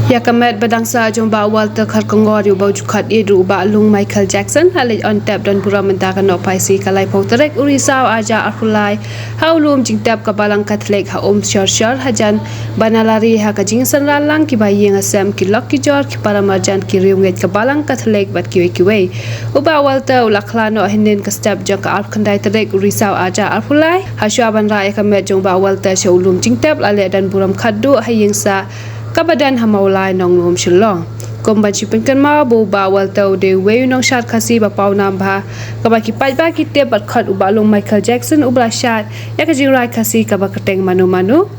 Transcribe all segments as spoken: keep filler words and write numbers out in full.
Ïa ka met ba dang sah jong u Bah Walter Kharkongor ïa u ba u ju khot ïa u Bah Lung Michael Jackson, la leit on tep don burom mynta ka Nohphaisi ka laiphew tarik u Risaw arhajar arphew lai ha u lum jingtep ka Balang Katholik ha Umshyrshur hajan ba na lari ha ka jingsynran lang kiba ïing ha sem, ki lok ki jor, ki para marjan, ki riewngeit ka Balang Katholik bad kiwei kiwei. U Bah Walter u la khlad noh hynnin ka step jong ka arphew khyndai tarik u Risaw arhajar arphew lai. Hashwa ban rah ïa ka met jong u Bah Walter sha u lum jingtep, la leit don burom khatduh ha ïing sah kaba don ha Mawlai, Nonglum, Shillong. Kum ban shu pynkynmaw ba u Bah Walter u dei uwei u nongshad Khasi ba paw nam bha, kaba ki paidbah ki tip bad khot u Bah Lung Michael Jackson, uba la shad ïa ka jingrwai Khasi kaba kyrteng Mano Mano.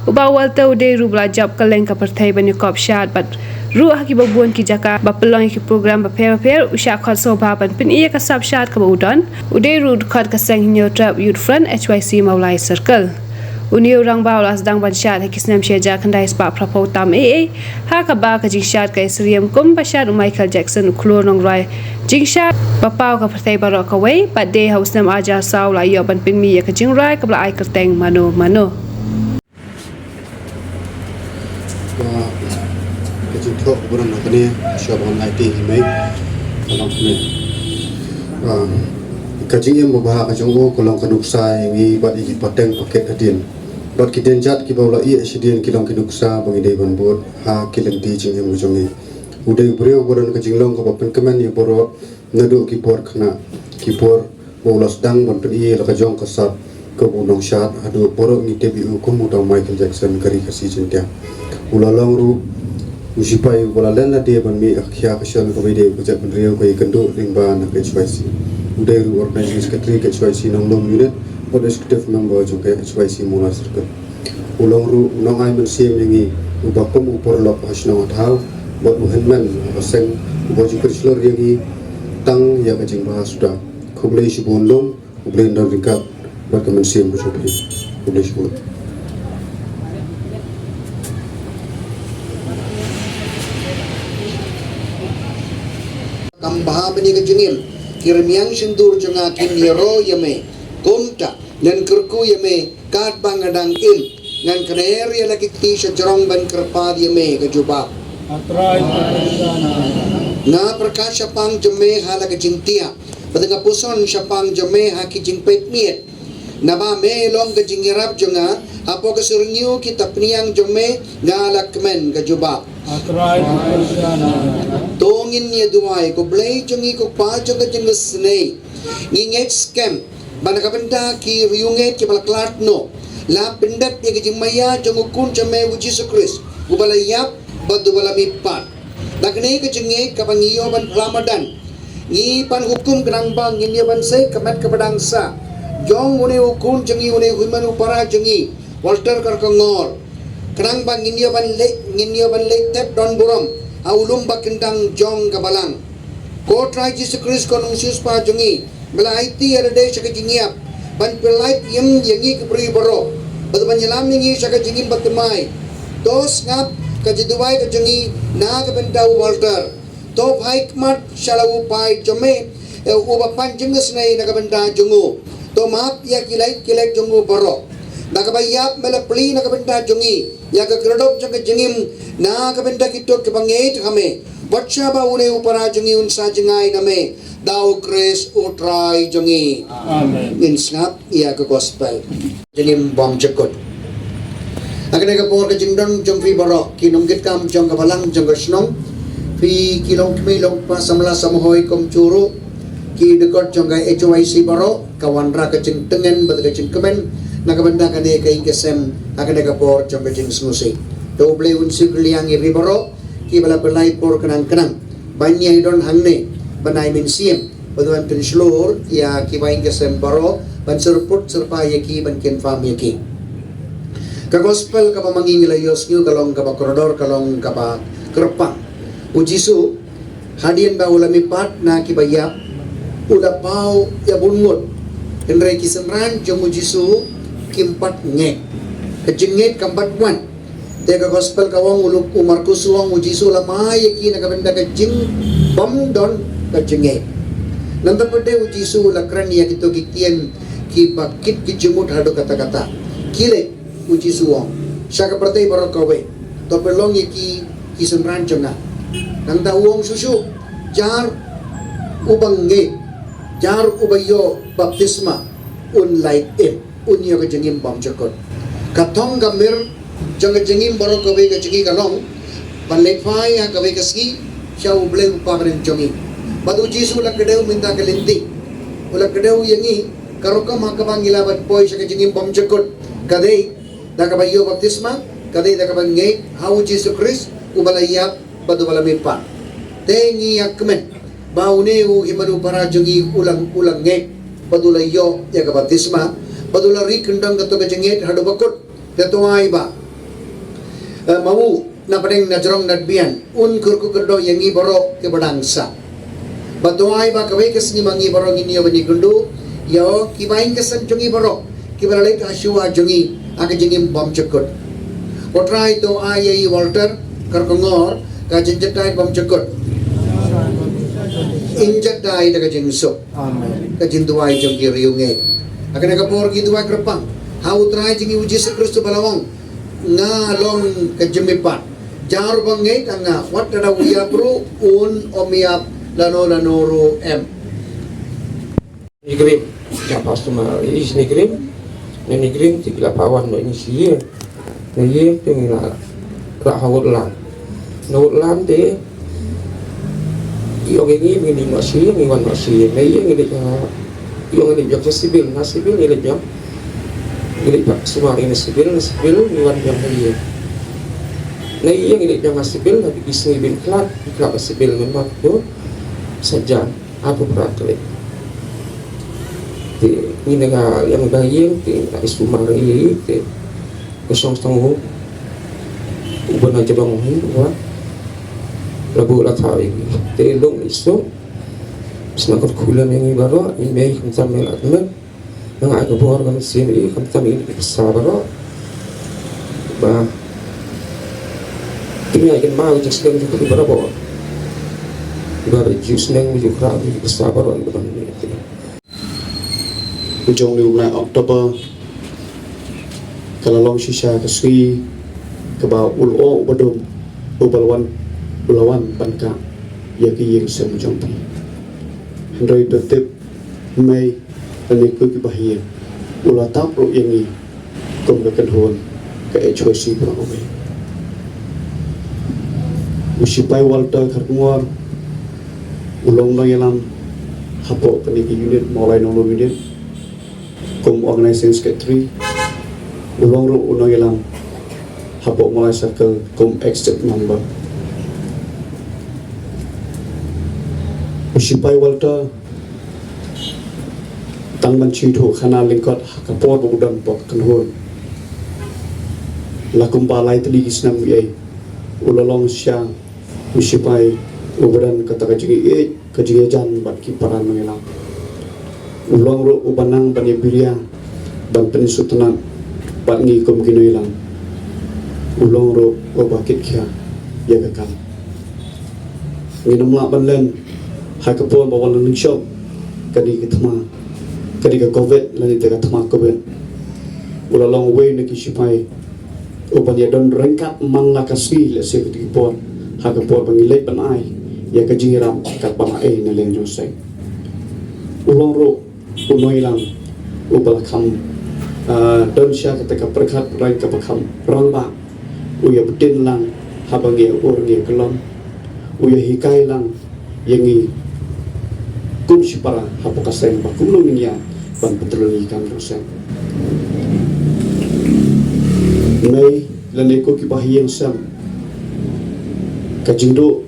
U Bah Walter u dei ruh ba la jop kylleng ka pyrthei ban ïakop shad, bad ruh ha kiba bun ki jaka ba pynlong ïa ki program bapher bapher u shah khot sngewbha ban pyni ïa ka sap shad kaba u don. U dei ruh u dkhot ka seng Hynñiewtrep Youth Front, H Y C, Mawlai Circle. Une u rangbah u la sdang ban shad ha ki snem shi hajar khyndai spah phraphew tam eiei, ha kaba ka jingshad ka ïasyriem kum ba shad u Michael Jackson, u khlur nongrwai jingshad ba paw ka pyrthei baroh kawei. Bad dei ha u snem arhajar saw u la ïoh ban pynmih ïa ka jingrwai kaba la ai kyrteng Mano Mano. Ka, ka jingthoh ka buran kane, sha ban ai ti hi mei. Ka long kane. Ah, ka jingim ba bha ka jong u ka long ka nuksa ïa ngi bad ïa ki pateng paket hadien. Bad ki dienjat kiba u la ïeh shadien ki long ki nuksa ba ngi dei ban bud ha ki lynti jingim ka jong ngi. U dei u briew ba don ka jinglong kaba pynkmen ïa baroh, naduh ki por khynnah, ki por ba u la sdang ban pyni ïa la ka jong ka sap kaba u nongshad, haduh baroh ngi tip ïa u kum uta u Michael Jackson ka ri Khasi Jaiñtia. U la long ruh u shipai uba la len lade ban mih ha ka khia ka shon kaba ïadei bad ka jaitbynriew, ka ïakynduh lyngba na ka H Y C. U dei ruh Organizing Secretary ka H Y C Nonglum Unit bad Executive Member jong ka H Y C Mawlai Circle. U long ruh u nongai mynsiem ïa ngi, uba kum u paralok ha shnong ha thaw bad u hynmen ha ka seng, uba ju kyrshlur ïa ngi tang ïa ka jingbha suda. Khublei shibun lum, U Blei un don ryngkat bad ka mynsiem ka jong phi. Khublei shibun. Kam bha mynne ka jingim, ki rmiang shyntur jong nga kin ïaroh ïa me, kumta ngan kyrkhu ïa me katba nga dang im. Ngan kner ïa la ki kti sha jrong ban kyrpad ïa me ka jubab. Nga pyrkhat shaphang jong me ha la ka jingtiap, bad nga puson shaphang jong me ha ki jingpeit miet. Naba me long ka jingïarap jong nga, hapoh ka sur hynñiew ki tapniang jong me nga la kmen ka jubab. To ngin ïa duwai. Ko Blei jong ngi, ko Kpa jong ka jingisynei, ngi ngeit skhem ba na ka bynta ki riewngeit kiba la khlad noh, la pyndet ïa ka jingmaïa jong u Khun jong me u Jisu Khrist, uba la ïap bad uba la mihpat. Da kane ka jingngeit kaba ngi ïoh ban phla madan, ngi pan hukum khnang ba ngin ïoh ban sei ka met kaba dang sah jong une u Khun jong ngi, une u hynmen u para jong ngi, Walter Kharkongor, khnang ba ngin ïoh ban leit, ngin ïoh ban leit tep don burom ha u lum ba kyndang jong ka Balang. Ko Trai Jisu Khrist, ko Nongsiewspah jong ngi, ba la aiti ïa lade sha ka jingïap ban pynlait im ïa ngi ki briew baroh, bad ban ïalam ïa ngi sha ka jingim bathymmai. To sngap ka jingduwai ka jong ngi na ka bynta u Walter. To phai khmat sha la u paid jong me, eh, uba pan jingisynei na ka bynta jong u. To map ïa ki lait ki lait jong u baroh. Da kaba ïap me la plie na ka bynta jong ngi ïa ka kyrdup jong ka jingim na ka bynta kito kiba ngeit ha me. Bad shaba une u para jong ngi un sa jngai na me, da u Khrist u Trai jong ngi. Amen. Ngin sngap ïa ka gospel. Jingim bymjukut. Ha kane ka por ka jingdon jong phi baroh, ki nongkitkam jong ka balang jong ka shnong, phi ki longkmie longkpa samla samhoi kumjuh ruh ki dkhot jong ka H Y C baroh, ka wanrah ka jingtngen bad ka jingkmen na ka bynta kane ka ïing ka sem ha kane ka por jong ka jingsngewsih. To U Blei un siew kylliang ïa phi baroh kiba la pynlait por khnang khnang ban ïai don hangne, ban ai mynsiem bad ban pynshlur ïa kiba ïing ka sem baroh, ban syrput syrpai ïa ki, ban kynpham ïa ki. Ka gospel kaba ma ngi ngi la ïohsngew ka long kaba kordor, ka long kaba kyrpang. U Jisu, hadien ba u la mihpat na kiba ïap, u la paw ïa bun ngut. Hynrei ki synran jong u Jisu kim pat ngeit. Ka jingngeit kam pat wan. Te ka gospel ka ong, u Luk, u Markus u ong, u Jisu u la mai ïa ki na ka bynta ka jingbymdon ka jingngeit. Nangta pat de u Jisu u la kren ïa kito ki ktien kiba kit ki jingmut haduh katta katta. Khie leit, u Jisu u ong, sha ka pyrthei baroh kawei. To pynlong ïa ki ki synran jong nga. Nangta u ong shuh shuh, jar uba ngeit, jar uba ïoh baptisma, un lait im, un ïoh ka jingim bymjukut. Ka thong ka mir jong ka jingim baroh kawei ka jong ngi ka long ban leit phai ha kawei ka sngi sha U Blei U Kpa barim jong ngi. Bad U Jisu u la kdew mynta ka lynti, u la kdew ïa ngi ka rukom ha kaba ngi lah ban poi sha ka jingim bymjukut. Ka dei da kaba ïoh baptisma, ka dei da kaba ngeit ha U Jisu Khrist uba la ïap bad uba la mihpat. Te ngi ïa kmen ba une u hima u para jong ngi u la, u la ngeit bad u la ïoh ïa ka baptisma bad u la ri kyndong kato ka jingngeit haduh ba kut. Te to ai ba, eh, ma u na pdeng na jrong na dbian un kyrkhu kyrdoh ïa ngi baroh kiba dang sah. Bad to ai ba kawei ka sngi ma ngi baroh ngin ïoh ban ïakynduh ïa kiba ïeng ka sem jong ngi baroh kiba la leit ha shuwa jong ngi ha ka jingim bymjukut. Ko Trai to ai ïa i Walter Kharkongor ka jingjatai bymjukut. Ïeng jatai da ka jingsuk. Amen. Ka jingduwai jong ki riewngeit. Ha kane ka por ngi duwai kyrpang ha U Trai jong ngi U Jisu Khrist uba la ong, nga long ka jingmihpat. Jar uba ngeit ha nga, wat lada u ïap ruh un ym ïap lano lano ruh em. Ni grim, ja pastor ma is ni grim. Ni grim ti la pawan no ini sie. Ni ye ti la ra hawut lan. No lan te. Ïoh ngi ngi ngi ma sie, ngi wan ma sie. Ni ye ngi ni ka ïoh ngi ni jok sibil, na sibil ngi ni jok. Ngi ni pak sumar ini sibil, na sibil ngi wan jok ni ye. Ni ye ngi ni jok sibil, na bikis ngi bin klat, klat sibil ngi mak tu. Sajan. Aku prak klik. Ti ini nga yang dayeng ti nga isu mari ti kosong setengah. Uban aja bangun wa. Labu la thaw ini ti long isu. Sna kot kulan ini baru ini khamtam mel atmen. Nga ai ka bor ka mynsiem i khamtam i ki basa baroh. Ba kine ai kynmaw ka jingsneng jong ki baroh. Ba ka jingsneng jong ka ki basa baroh i ba don ni. Jong ni u bnai October ka la long shisha ka sngi kaba u lyoh uba dum uba la wan, u la wan ban kah ïa ki ïing sem jong phi. Hynrei to tip Mei, lane ko ki bahaïing, u la tap ruh ïa ngi kum ka kynhun ka H Y C baroh kawei. U Sipai Walter Kharkongor u long nongïalam hapoh kane ka unit, Mawlai Nonglum unit, kum organizing secretary. U long ruh u nongïalam hapoh Mawlai Circle kum executive member. U Sipai Walter tang ban shu ïathuh khana lyngkot ha ka por ba u don hapoh ka kynhun. La kumba lai tylli ki snem u ei, u la long sha u sipai uba don kata ka jingïeit, ka jingïajan bad ki para nongïalam. U long ruh uba nang ban ïabiria ban pynsngewtynnat bad ngi kum ki nongïalam. U long ruh uba kitkhia ïa ka kam. Ngin ym lah ban len ha ka por ba wan la nyngshong kane ka thma, kane ka covid lane ka thma covid. U la long uwei na ki sipai uban ïadon ryngkat man la ka sngi, lehse ka por, ha ka por ba ngi leit ban ai ïa ka jingïarap katba la ai na liang jong seng. U long ruh u nongïalam uba la kham, ah, don sha kata ka pyrkhat rank kaba kham rangbah. U ïa btin lang haba ngi ur ngi kyllon. U ïa hikai lang ïa ngi kum shipara hapoh ka seng ba kumno ngin ïa ban pyntrei ïa ki kam jong seng. Mei lane ko ki bahaïing sem, ka jingduh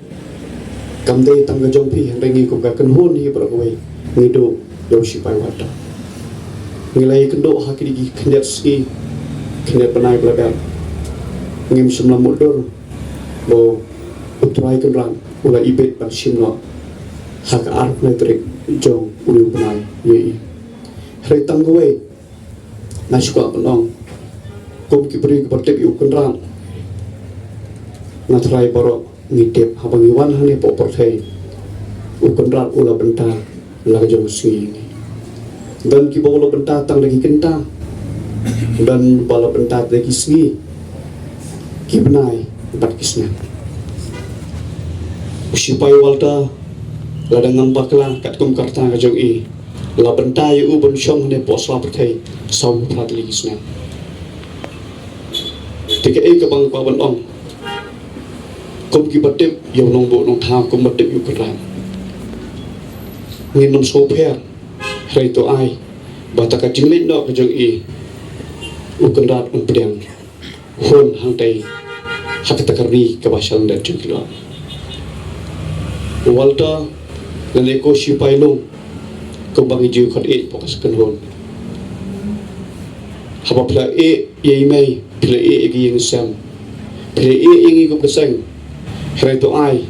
kam dei tang ka jong phi, hynrei ngi kum ka kynhun hi baroh kawei ngi duh ïa u sipai Walter. Ngi la ïakynduh ha kine ki khyndiat sngi khyndiat bnai ba la dep. Ngim shym la mutdur ba u Trai Kynrad u la ibit ban shim noh ha ka arphew tarik jong une u bnai ïa i. Hynrei tang kawei nga shu kwah ban ong, kum ki briew kiba tip ïa u Kynrad, nga tharai baroh ngi tip haba ngi wan hangne hapoh pyrthei, u Kynrad u la bynta la ka jong ka sngi. Don kiba u la bynta tang da ki kynta, don ba la bynta da ki sngi, ki bnai bad ki snem. U sipai Walter, lada ngam bakla katkum ka rta ka jong i, la bynta ïa u ban shong hangne hapoh sla pyrthei saw phew phra tylli ki snem. Te kaei kaba nga kwah ban ong, kum kiba tip ïa u nongbuh nongthaw, kum ba tip ïa u Kynrad, ngin ym sngewpher. Hynrei to ai ba da ka jingleit noh ka jong i, u Kynrad un pdiang hun hangtei ha kata ka ri kaba sha lyndet jong ki lok. Walter, lane ko sipai Lung, kumba ngi ju khot ïa phi ha ka kynhun, haba phi la ïeh ïa i mei, phi la ïeh ïa ki ïing sem, phi la ïeh ïa ngi kum ka seng. Hynrei to ai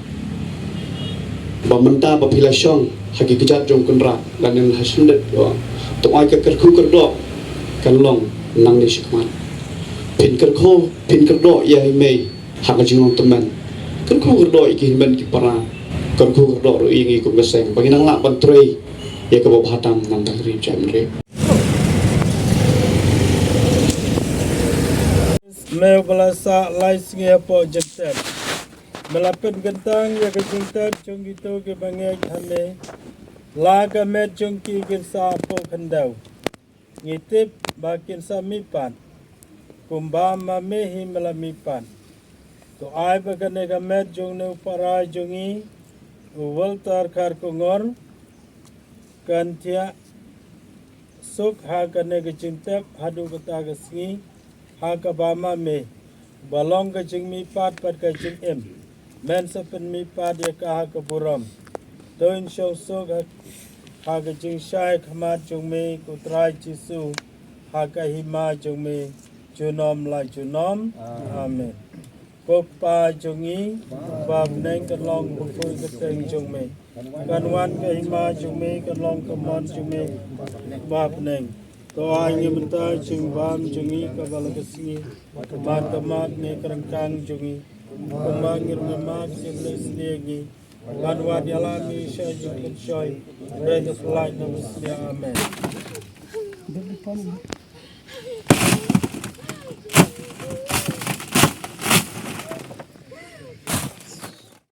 ba mynta ba phi la shong ha ki kjat jong u Kynrad lane ha shyndet, to ai ka kyrkhu kyrdoh kan long nangne shakhmat. Phin kyrkhu, phin kyrdoh ïa i mei ha ka jinglong tymmen. Kyrkhu kyrdoh ïa ki hynmen ki para, kyrkhu kyrdoh ruh ïa ngi kum ka seng ba ngin nang lah ban trei ïa kaba bha tam na ka bynta ka ri Jain Ri. Me ba la sah lai sngi hapoh jingtep, me la pynkyntang ïa ka jingtep jong kito kiba ngeit ha me. La ka met jong ki kin sah hapoh khyndew. Ngi tip ba kin sah mihpat kumba ma me hi me la mihpat. To ai ba kane ka met jong une u para jong ngi, u Walter Kharkongor, kan thiah suk ha kane ka jingtep haduh kata ka sngi, ha kaba ma me, ba long ka jingmihpat bad ka jingim, men sa pynmihpat ïa ka ha ka burom. To in shong suk ha, ha ka jingshai khmat jong me, ko Trai Jisu, ha ka hima jong me junom la junom. Amen. Ko Kpa jong ngi ba ha bneng, kan long ka kyrteng jong me, kan wan ka hima jong me, kan long ka mon jong me ba ha bneng. To ai ngi mynta ka jingbam jong ngi kaba la ka sngi, bad khmih ïa ka ryngkang jong ngi, kumba ngi ruh ngi khmih ïa kiba la isynei ïa ngi. Wat ïalam ngi sha ka jingpynshoi, hynrei to pyllait na ka bymjukut. Amen.